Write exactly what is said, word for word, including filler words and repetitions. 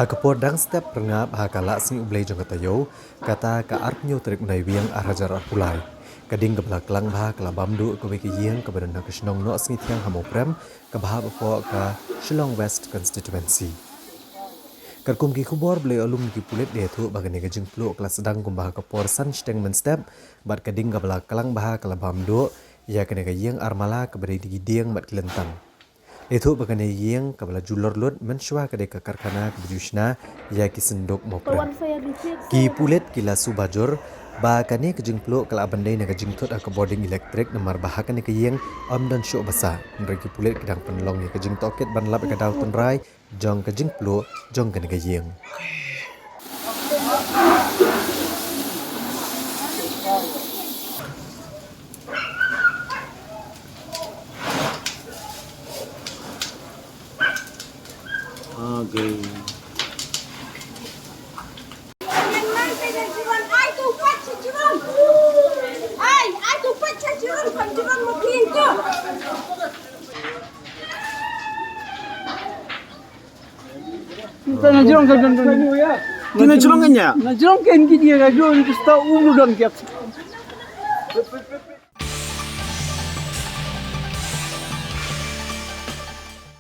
Ha ka por dang step rngap ha ka Lah Sngi U Blei jong ka taïew, kata ka arphew tarik Naiwieng ar hajar arphew lai, ka ding kaba la klang bha ka la bam duh ha kawei ka ïing kaba don ha ka shnong Nohsngithiang ha Mawprem, kaba hap hapoh ka Shillong West Constituency. Katkum ki khubor ba la ïoh lum na ki pulit, la ïathuh ba kane ka jingpluh ka la sdang kumba ha ka por san shiteng mynstep, bad ka ding kaba la klang bha ka la bam duh ïa kane ka ïing armala kaba dei da ki dieng bad ki lyntang. La ïathuh ba kane ka ïing kaba la ju lor lut mynshuwa ka dei ka karkhana kaba ju shna ïa ki synduk Mawprem. Ki pulit ki la suba jur ba kane ka jingpluh ka lah ban dei na ka jingthut ha ka bording elektrik, namar ba ha kane ka ïing ym don shuh ba sah. Hynrei ki pulit ki dang pynlong ïa ka jingtohkit ban lap ïa ka daw tynrai jong ka jingpluh jong kane ka ïing. Okay. Kine jrong ka jan jan. Kine jrong ka nya? Na jrong ken ki dia ka jrong ki sta umur dan kiat.